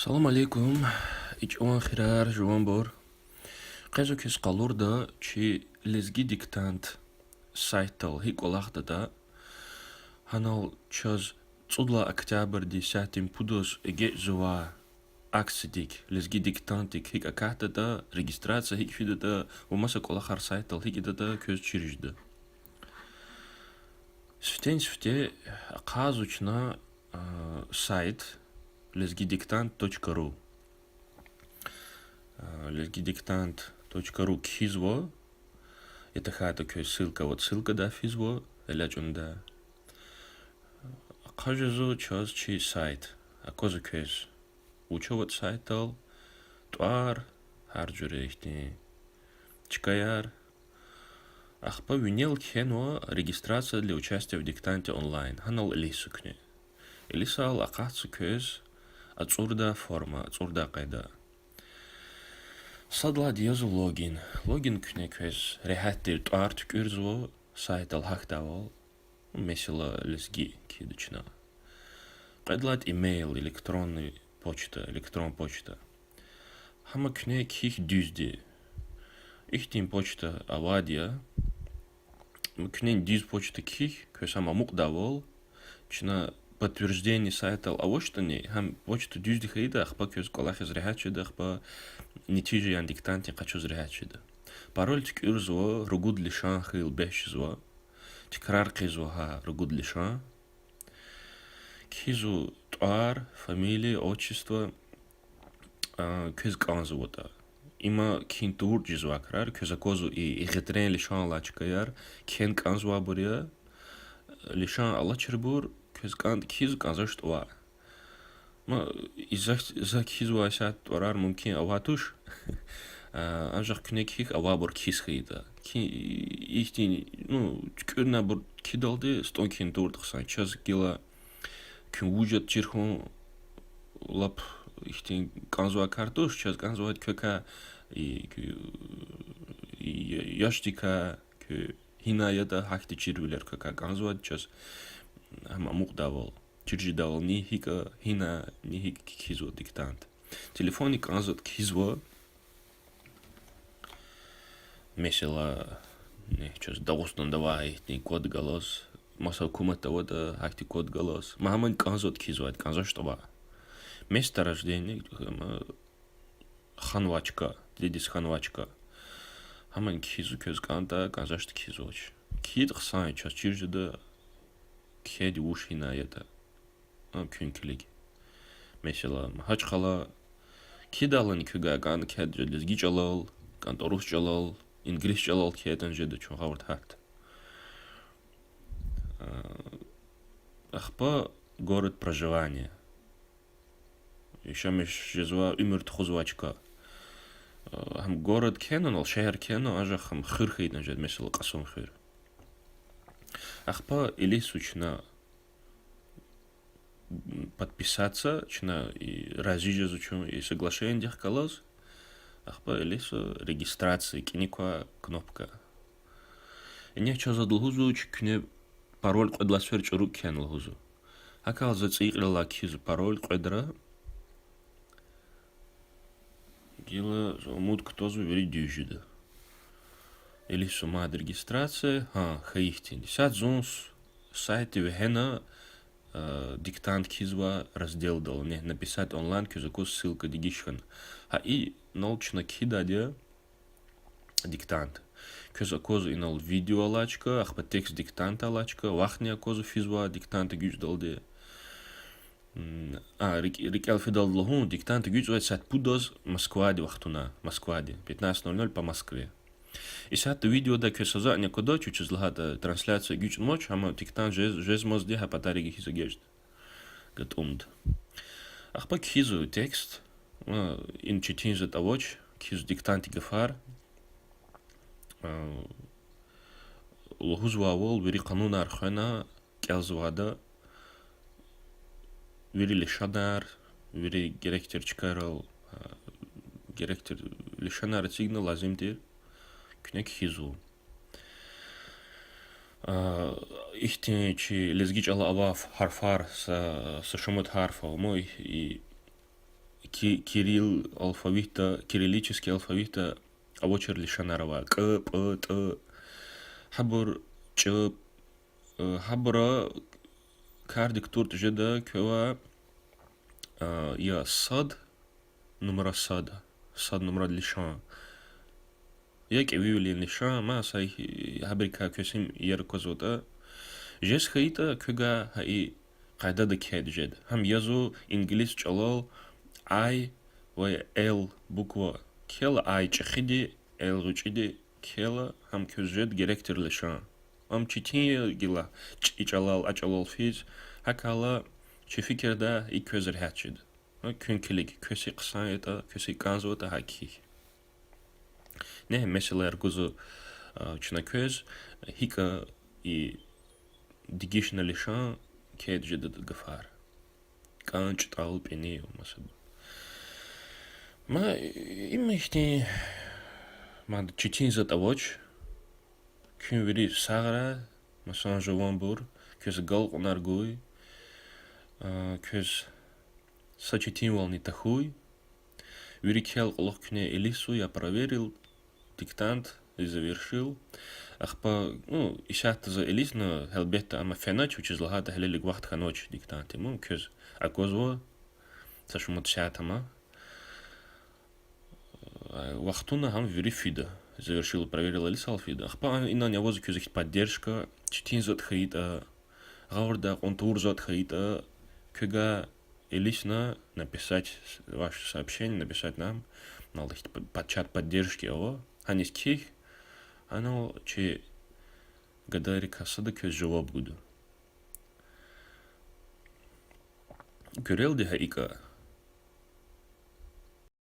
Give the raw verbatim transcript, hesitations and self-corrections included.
Салам алейкум, и чӀаван хирар, жуванбур. Къе зун квез къалурда чи Лезги диктант сайтдал гьикӀ кӀвалахдатӀа, гьанал чаз цӀуд лагьай октябрдин сятдин пудаз эгечӀзавай акциядик, Лезги диктантдик гьикӀ акатдатӀа, регистрация гьикӀ фидатӀа ва маса кӀвалахар сайтдал гьикӀ ийидатӀа квез чир жеда. Сифтени-сифте ахъайзава чна, а, сайт лезги диктант точка ру. А, лезги диктант точка ру кхьизва, я тахьайтӀа квез ссылка аватӀа, ссылкадай физва, элячӀунда. Ахъа жезва чаз чи сайт. Аквазва квез вуч аватӀа сайтдал, тӀвар, гьар жуьре ихьтин чкаяр. Ахпа винел кхьенва «Регистрация для участия в диктанте онлайн». Гьанал илисзава куьне. Илисал акъатзава квез ацӀурдай форма, ацӀурдай къайда. Сад лагьайди язва логин. Логин куьне квез регьят тир тӀвар туькӀуьрзава, сайтдал гьахьдайвал. Месела, лезги кхьида чна. Кьвед лагьайди имейл, электронный почта, электрон почта. Гьам куьне кхьихь дуьзди. Ихьтин почта авайди я. Куьне дуьз почта кхьихь, квез гьам амукьдайвал. Чна подтверждение сайтдал авачтӀани, гьам почта дуьзди хьайитӀа, ахпа квез кӀвалахиз регьят жеда, ахпа нетижаяр диктантдин къачуз регьят жеда. Пароль туькӀуьрзава, ругуд лишан хьайила бес жезва. Тикрар хъийизва гьа ругуд лишан. Кхьизва тӀвар, фамилия, отчество, а, квез кӀанзаватӀа. Има кхьин тавуртӀа жезвай крар, квез аквазва и, и гъетрен лишан алай чкаяр, кхьена кӀанзавайбур я, лишан алачирбур, квез кӀантӀа кхьизва, кӀанзавач тӀвар. Ма, и за, за кхьизвай исятда тӀварар мумкин авай туш. А, анжах куьне кхьихь авайбур кхьиз хьайитӀа. Кхьи-, ихьтин, ну, туькӀуьрнавайбур кхьидалди, стӀун кхьин тавуртӀа хъсан. Чаз гила куьн вуж ятӀа чир хьун лап ихьтин кӀанзавай кар туш, чаз кӀанзавайди квекай, и, и, ящикай, куь гьинай ятӀа, гьахьтин чирвилер квекай кӀанзавайди чаз, гьам амукьдайвал. Чир жедайвал, ни гьикӀ, гьина, ни гьикӀ кхьизва диктант. Телефондик кӀанзаватӀа кхьизва. Месела, ни, чаз Дагъустанда авай ихьтин код галаз, маса гьукуматда аватӀа, гьахьтин код галаз. Ма гьамани кӀанзаватӀа кхьизвайди, кӀанзавач тӀвар. Место рождения, ма, ханвай чка, дидедиз ханвай чка. Гьамани кхьизва квез кӀантӀа, кӀанзавачтӀа кхьизвач. КхьитӀа хъсан я, чаз чир жеда кхьейди вуч гьинай ятӀа. Ам куьн килиг. Месела, Магьачкъала, кхьидайлани куьгай кӀантӀа кхьейтӀа жеда лезги чӀалал, кӀантӀа урус чӀалал, ингилис чӀалал кхьейтӀани жеда, чун гъавурда гьатда. А, ахпа город проживания. Яшамиш жезвай, уьмуьр тухузвай чка. Гьам город кхьенва, шегьер кхьенва, анжах гьам хуьр хьайитӀани жеда, месела, Кьасумхуьр. Ахпа илисзава чна подписаться, чна и рази жезва чун и соглашениедихъ галаз. Ахпа илисзава регистрация, кӀаник квай кнопка. Ингье чаз ада лугьузва, чи куьне пароль кьвед лагьай сефер чӀуру кхьена лугьузва. ГьакӀ за цӀийи кьилелай кхьизва пароль кьведра. Гила зун умуд кутазва вири дуьз жеда. Илисзава мад регистрация, гьа, хьайи хьтинди. Исятда зун с-, сайтда вегьена, а, диктант кхьизвай разделдал, не, написать онлайн, квез акваз ссылка дегиш хьана. Гьа инал чна кхьидайди я диктант. Квез аквазва инал видео алай чка, ахпа текст диктанта алай чка, вахтни аквазва физвай диктант эгечӀдалди. А, рикӀ-, рикӀел фидалди лугьун, диктант эгечӀзавайди сят пудаз Москвади вахтунай, Москвади, пятнадцать ноль ноль по Москве. Исятда видеода квез са затӀни аквадач, вучиз лагьайтӀа трансляция эгечӀнавач, амма диктант жез-, жезмазди гьа патарига хьиз эгечӀда. ГатӀумда. Ахпа кхьизва текст, а, ина четин затӀ авач, кхьизва диктантдин гафар, а, лугьузвайвал, вири къанунар хвена, кӀелзавайда, вири лишанар, вири герек тир чкайрал, а, герек тир лишанар эцигна лазим тир, куьне кхьизва. А, ихьтин чи лезги чӀалал авай гьарфар, са, са шумуд гьарф ава, ма и, и ки-, кирилл алфавитда, кириллический алфавитда авачир лишанар ава. КӀ, пӀ, тӀ. Гьабур чӀ, э, гьабура кардик туртӀ жеда квевай, а, я сад нумра сад, сад нумра лишан. Я кӀевивилин лишан, ма са гьабурукай квез им иер аквазватӀа. Жез хьайитӀа, квевай гьа и къайдада кхьейд жеда. Гьам язва инглис чӀалал I ва L буква кхьейла, I чӀехиди, L гъвечӀиди кхьейла, гьам квез жеда герек тир лишан. Ам четин я гила, чӀ-, и чӀалал, а чӀалал физ, гьакӀ хьайила, чи фикирдай икӀ квез регьят жеда. Куьн килиг, квез гьикӀ хъсан ятӀа, квез гьикӀ кӀанзаватӀа, гьакӀ хьихь. Неги месэлаяр гузва, а, чна квез, гьикӀ и дегишна лишан кхьейд жеда гафар. КӀан, чӀтӀал, пӀини ва масабур. Ма, им ихьтин мад четин затӀ авач. Куьн вири сагърай, масан жуванбур, квез агалкьунар гуй, а, квез са четинвални тахьуй. Вири кхьел кьулухъ куьне илисзава, я проверил, диктант завершил. Ахпа, ну, исятда за илисна, гьелбетда, амма фенач, вучиз лагьайтӀа гьелелиг вахт хьанвач диктант, ма квез аквазва са шумуд сят ама. Вахтуна гьам вири фида. Завершил, проверил, илисал фида. Ахпа инани авазва квез ихьтин поддержка, четин затӀ хьайитӀа, гъавурда акьун тавур затӀ хьайитӀа, квевай илисна, написать ваше сообщение, написать нам, ана ихьтин п-, п-, чат поддержки ава, гьаниз кхьихь, ана чи гадайрикай сада квез жаваб гуда. Куьрелди гьа икӀа,